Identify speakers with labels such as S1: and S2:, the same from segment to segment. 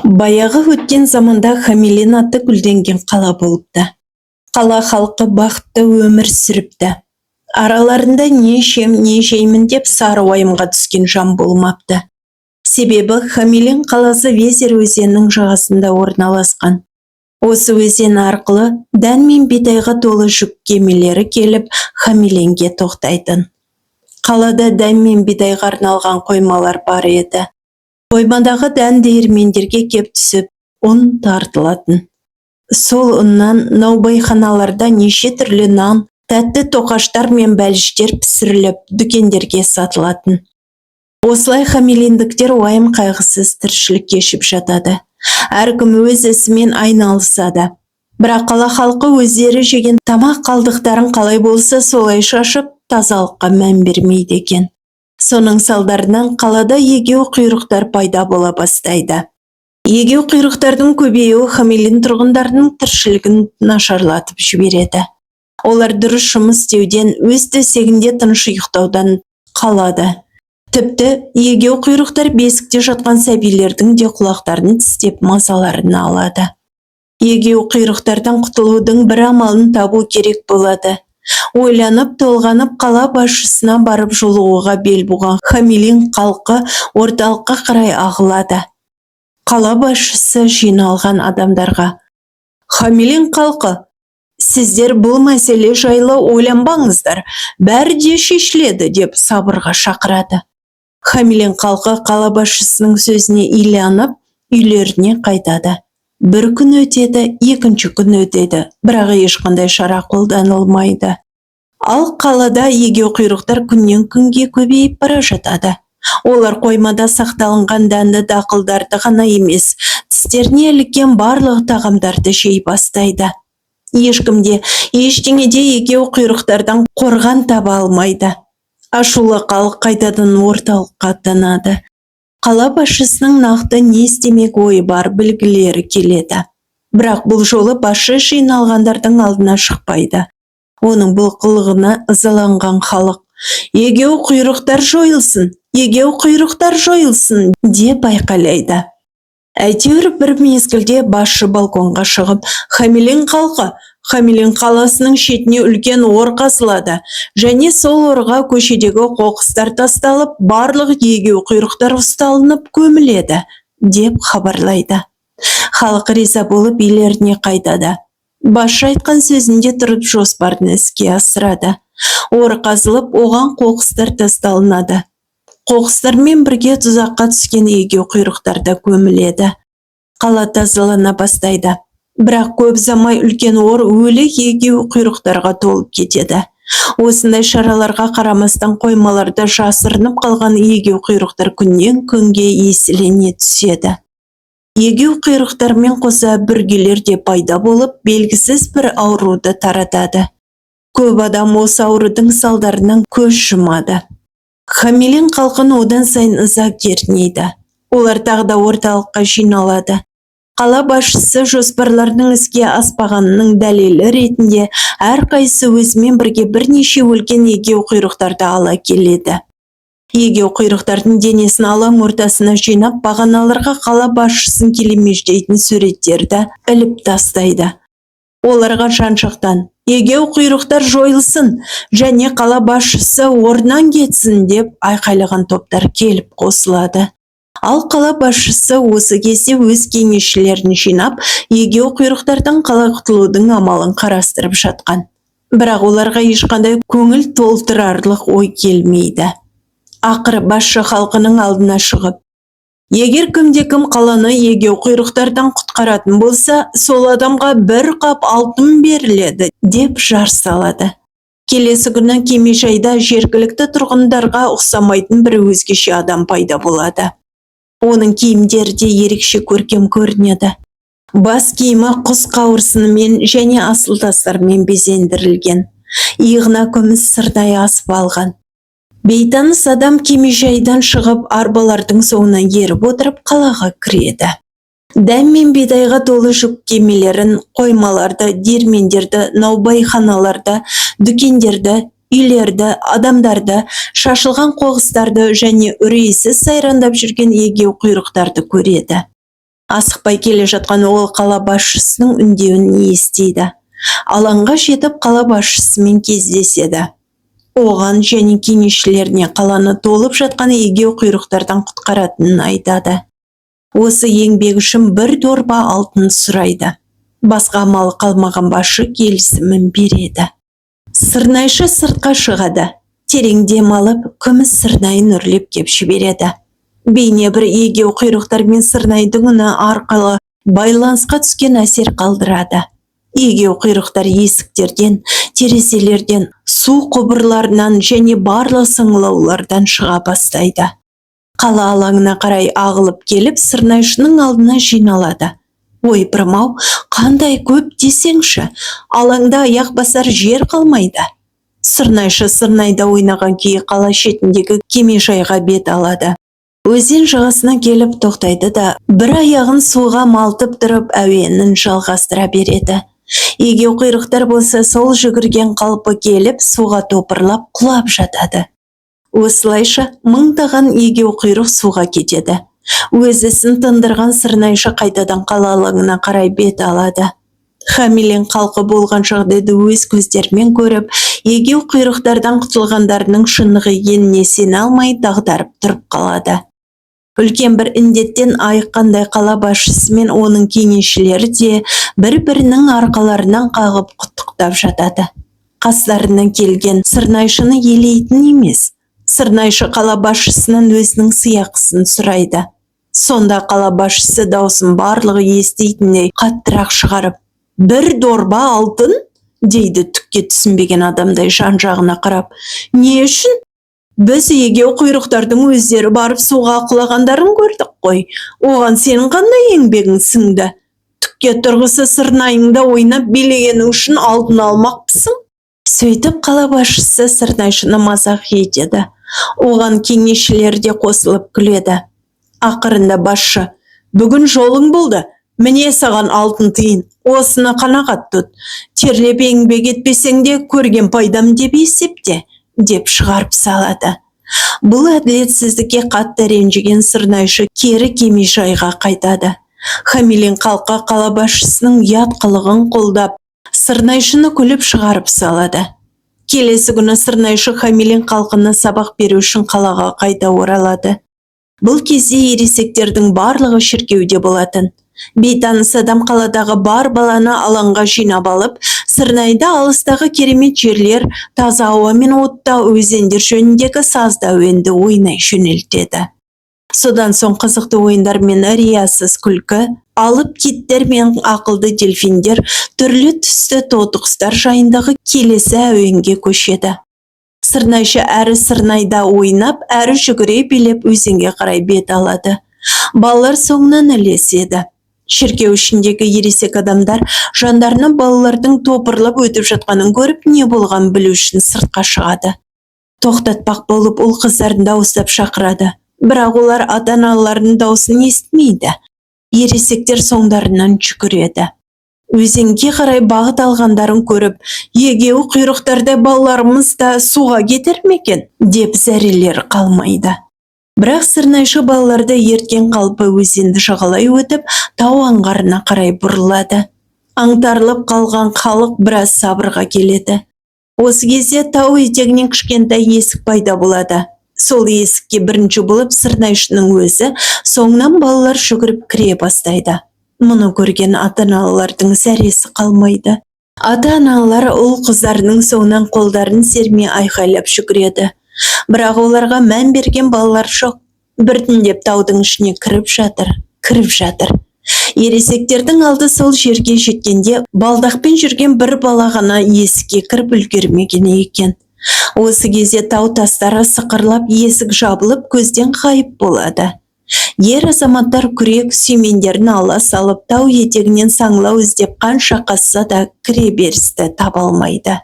S1: Баяғы өткен заманда Хамилин атты гүлденген қала болыпты. Қала халқы бақытты өмір сүріпті. Араларында не ішем, не жеймін деп сары уайымға түскен жан болмапты. Себебі Хамилин қаласы Везер өзенінің жағасында орналасқан. Осы өзен арқылы дән мен бидайға толы жүк кемелері келіп, Хамилинге тоқтайтын. Қалада дән мен бидайға арналған қоймалар бар еді. Қоймадағы дән диірмендерге кеп түсіп, ұн тартылатын. Сол ұннан наубайханаларда неше түрлі нан, тәтті тоқаштар мен бәліштер пісіріліп, дүкендерге сатылатын. Осылай хамилиндіктер уайым қайғысыз тіршілік кешіп жатады. Әркім өз ісімен айналысады. Бірақ қала халқы өздері жеген тамақ қалдықтарын қалай болса солай шашып, тазалыққа мән бермейді екен. Соның салдарынан қалада егеу құйрықтар пайда бола бастайды. Егеу құйрықтардың көбеюі Хамилин тұрғындарының тіршілігін нашарлатып жібереді. Олар дұрыс жұмыс істеуден, өз төсегінде тыныш ұйықтаудан қалады. Тіпті егеу құйрықтар бесікте жатқан сәбилердің де құлақтарын тістеп, мазаларын алады. Егеу құйрықтардан құтылудың бір амалын табу керек болады. Ойланып, толғанып, қала басшысына барып жолығуға бел буған Хамилин халқы орталыққа қарай ағылады. Қала басшысы жиналған адамдарға: «Хамилин халқы, сіздер бұл мәселе жайлы ойланбаңыздар, бәрі де шешіледі», – деп сабырға шақырады. Хамилин халқы қала басшысының сөзіне иланып, үйлеріне қайтады. Бір күн өтеді, екінші күн өтеді, бірақ ешқандай шара қолданылмайды. Ал қалада егеу құйрықтар күннен күнге көбейіп бара жатады. Олар қоймада сақталынған дәнді дақылдарды ғана емес, тістеріне іліккен барлық тағамдарды жей бастайды. Ешкім де, ештеңе де егеу құйрықтардан қорған таба алмайды. Ашулы халық қайтадан орталыққа аттанады. Қала басшысының нақты не істемек ойы бар білгілері келеді. Бірақ бұл жолы басшы жиналғандардың алдына шықпайды. Оның бұл қылығына ызаланған халық: «Егеу құйрықтар жойылсын, егеу құйрықтар жойылсын!» – деп айқайлайды. Әйтеуір бір мезгілде басшы балконға шығып: «Хамилин халқы, Хамилин қаласының шетіне үлкен ор қазылады және сол орға көшедегі қоқыстар тасталып, барлық егеу құйрықтар ұсталынып көміледі», – деп хабарлайды. Халық риза болып, үйлеріне қайтады. Басшы айтқан сөзінде тұрып, жоспарын іске асырады. Ор қазылып, оған қоқыстар тасталынады. Қоқыстармен бірге тұзаққа түскен егеу құйрықтар да көміледі. Қала тазалана бастайды. Бірақ көп ұзамай үлкен ор өлі егеу құйрықтарға толып кетеді. Осындай шараларға қарамастан, қоймаларда жасырынып қалған егеу құйрықтар күннен күнге еселене түседі. Егеу құйрықтармен қоса бүргелер де пайда болып, белгісіз бір ауруды таратады. Көп адам осы аурудың салдарынан көз жұмады. Хамилин халқын одан сайын ыза кернейді. Олар тағы да орталыққа жиналады. Қала басшысы жоспарларының іске аспағанының дәлелі ретінде әрқайсысы өзімен бірге бірнеше өлген егеу құйрықтарды ала келеді. Егеу құйрықтардың денесін алаң ортасына жинап, бағаналарға қала басшысын келемеждейтін суреттерді іліп тастайды. Оларға жан-жақтан: «Егеу құйрықтар жойылсын және қала басшысы орнынан кетсін!» – деп айқайлаған топтар келіп қосылады. Ал қала басшысы осы кезде өз кеңесшілерін жинап, егеу құйрықтардан қалай құтылудың амалын қарастырып жатқан. Бірақ оларға ешқандай көңіл толтырарлық ой келмейді. Ақыры басшы халқының алдына шығып: «Егер кімде-кім қаланы егеу құйрықтардан құтқаратын болса, сол адамға бір қап алтын беріледі», – деп жар салады. Келесі күні кемежайда жергілікті тұрғындарға ұқсамайтын бір өзгеше адам пайда болады. Оның киімдері де ерекше көркем көрінеді. Бас киімі құс қауырсынымен және асыл тастармен безендірілген. Иығына күміс сырдай асып алған. Бейтаныс адам кемежайдан шығып, арбалардың соңынан еріп отырып, қалаға кіреді. Дән мен бидайға толы жүк кемелерін, қоймаларды, диірмендерді, наубайханаларды, дүкендерді, үйлерді, адамдарды, шашылған қоқыстарды және үрейсіз сайрандап жүрген егеу құйрықтарды көреді. Асықпай келе жатқан ол қала басшысының үндеуін естиді. Алаңға жетіп, қала басшысымен кездеседі. Оған және кеңесшілеріне қаланы толып жатқан егеуқұйрықтардан құтқаратынын айтады. Осы еңбек үшін бір дорба алтын сұрайды. Басқа амалы қалмаған басшы келісімін береді. Сырнайшы сыртқа шығады. Терең дем алып, күміс сырнайын үрлеп кеп жібереді. Бейне бір егеуқұйрықтар мен сырнайдың үні арқылы байланысқа түскен әсер қалдырады. Егеуқұйрықтар есіктерден, терезелерден, су құбырларынан және барлық саңылаулардан шыға бастайды. Қала алаңына қарай ағылып келіп, сырнайшының алдына жиналады. Ойпырым-ау, қандай көп десеңші, алаңда аяқ басар жер қалмайды. Сырнайшы сырнайда ойнаған күйі қала шетіндегі кемежайға бет алады. Өзен жағасына келіп тоқтайды да, бір аяғын суға малтып тұрып, әуенін жалғастыра береді. Егеуқұйрықтар болса, сол жүгірген қалпы келіп, суға топырлап құлап жатады. Осылайша мыңдаған егеуқұйрық суға кетеді. Өз ісін тындырған сырнайшы қайтадан қала алаңына қарай бет алады. Хамилен халқы болған жағдайды өз көздерімен көріп, егеуқұйрықтардан құтылғандарының шындық екеніне сене алмай, дағдарып тұрып қалады. Үлкен бір індеттен айыққандай, қала басшысы мен оның кеңесшілері де бір-бірінің арқаларынан қағып құттықтап жатады. Қастарына келген сырнайшыны елейтін емес. Сырнайшы қала басшысынан өзінің сыйақысын сұрайды. Сонда қала басшысы даусын барлығы еститіндей қаттырақ шығарып: «Бір дорба алтын?» – дейді түкке түсінбеген адамдай жан-жағына қарап. «Не үшін? Біз егеуқұйрықтардың өздері барып суға құлағандарын көрдік қой. Оған сенің қандай еңбегің сіңді? Түкке тұрғысыз сырнайыңда ойнап билегенің үшін алтын алмақпысың?» Сөйтіп, қала басшысы сырнайшыны мазақ етеді. Оған кеңесшілері де қосылып күледі. Ақырында басшы: «Бүгін жолың болды. Міне саған алтын тиын. Осыны қанағат тұт. Терлеп еңбек етпесең де, көрген пайдам деп есепте», – деп шығарып салады. Бұл әділетсіздікке қатты ренжіген сырнайшы кері кемежайға қайтады. Хамилен халқы қала басшысының ұят қылығын қолдап, сырнайшыны күліп шығарып салады. Келесі күні сырнайшы Хамилен халқына сабақ беру үшін қалаға қайта оралады. Бұл кезде ересектердің барлығы шіркеуде болатын. Бейтаныс адам қаладағы бар баланы алаңға жинап алып, сырнайда алыстағы керемет жерлер, таза ауа мен отты өзендер жөніндегі сазды әуенді ойнай жөнелтеді. Содан соң қызықты ойындар мен риясыз күлкі, алып киттер мен ақылды дельфиндер, түрлі түсті тотықұстар жайындағы келесі әуенге көшеді. Сырнайшы әрі сырнайда ойнап, әрі жүгіре билеп өзенге қарай бет алады. Балалар соңынан ілеседі. Шіркеу ішіндегі ересек адамдар жандарына балалардың топырлап өтіп жатқанын көріп, не болғанын білу үшін сыртқа шығады. Тоқтатпақ болып, ұл қыздарын дауыстап шақырады. Бірақ олар ата-аналарының даусын естімейді. Ересектер соңдарынан жүгіреді. Өзенге қарай бағыт алғандарын көріп, егеуқұйрықтардай балаларымыз да суға кетер ме екен деп зәрелері қалмайды. Бірақ сырнайшы балаларды ерткен қалпы өзенді жағалай өтіп, тау аңғарына қарай бұрылады. Аңтарылып қалған халық біраз сабырға келеді. Осы кезде тау етегінен кішкентай есік пайда болады. Сол есікке бірінші болып сырнайшының өзі, соңынан балалар жүгіріп кіре бастайды. Мұны көрген ата-аналардың зәресі қалмайды. Ата-аналар ұл қыздарының соңынан қолдарын сермей айқайлап жүгіреді. Бірақ оларға мән берген балалар жоқ. Біртіндеп таудың ішіне кіріп жатыр, кіріп жатыр. Ересектердің алды сол жерге жеткенде, балдақпен жүрген бір бала ғана есікке кіріп үлгермеген екен. Осы кезде тау тастары сықырлап, есік жабылып, көзден ғайып болады. Ер азаматтар күрек, сүймендерін ала салып, тау етегінен саңылау іздеп қанша қазса да, кіре берісті таба алмайды.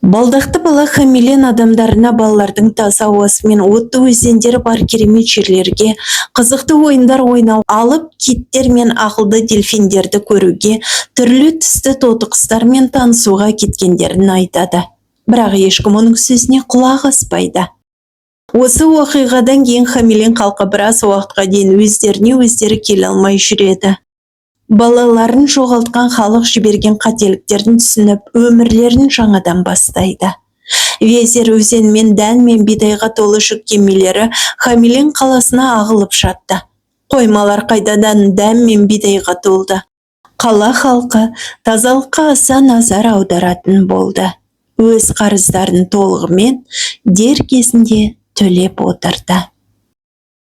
S1: Балдақты бала Хамилен адамдарына балалардың таза ауасы мен отты өзендері бар керемет жерлерге, қызықты ойындар ойнау, алып киттер мен ақылды дельфиндерді көруге, түрлі түсті тотықұстармен танысуға кеткендерін айтады. Бірақ ешкім оның сөзіне құлақ аспайды. Осы оқиғадан кейін Хамилин халқы біраз уақытқа дейін өздеріне өздері келе алмай жүреді. Балаларын жоғалтқан халық жіберген қателіктерін түсініп, өмірлерін жаңадан бастайды. Везер өзенімен дән мен бидайға толы жүк кемелері Хамилин қаласына ағылып жатты. Қоймалар қайтадан дән мен бидайға толды. Қала халқы тазалыққа аса назар аударатын болды. Өз қарыздарын толығымен дер кезінде төлеп отырды.